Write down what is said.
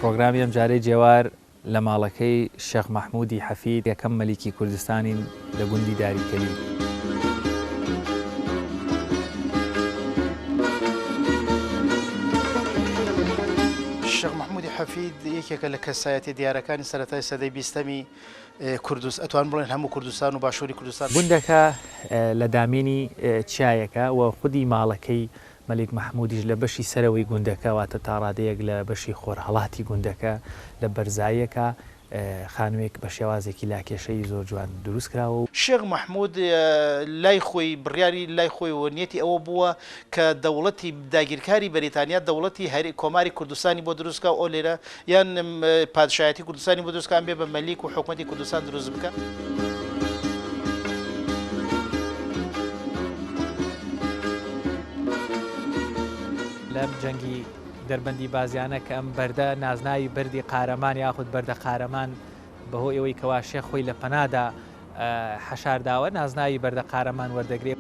پرۆگرامی ئەمجارەی جێوار لە ماڵەکەی شێخ مەحموودی حەفید یەکەم مەلیکی کوردستانین لە گوندی داریکەلی. شێخ مەحموودی حەفید یەکێکە لە کەسایەتیە دیارەکانی سەرەتای سەدەی بیستەمی کوردست ئەتوان بڵێن هەموو کوردستان و باشووری کوردستان. گوندەکە لە دامێنی چیایەکە و خودی ماڵەکەی مەلیک مەحموودیش لە بەشی سەرەوەی گوندەکە واتە تاڕادەیەک لە بەشی خۆرهەڵاتی گوندەکە لە بەرزاییەکە خانووێک بە شێوازێکی لاکێشەیی زۆر جوان دروست کراوە و. شێخ مەحموود لای خۆی بڕیاری لای خۆی و نیەتی ئەوە بووە کە دەوڵەتی داگیرکاری بەریتانیا دەوڵەتی هەرێ کۆماری کوردستانی بۆ دروست کا و ئەو لێرە یان پادشایەتی کوردستانی بۆ دروست کا ئەم بێ بە مەلیک و حکومەتی کوردستان دروست بکا. لەم جەنگی دەربەندی بازیانە کە ئەم بەردە نازناوی بەردی قارەمان یاخود بەردە قارەمان بەهۆی ئەوەی کەوا شێخ خۆی لە پەنادا حەشارداوە نازناوی بەردە قارەمان وەردەگرێ.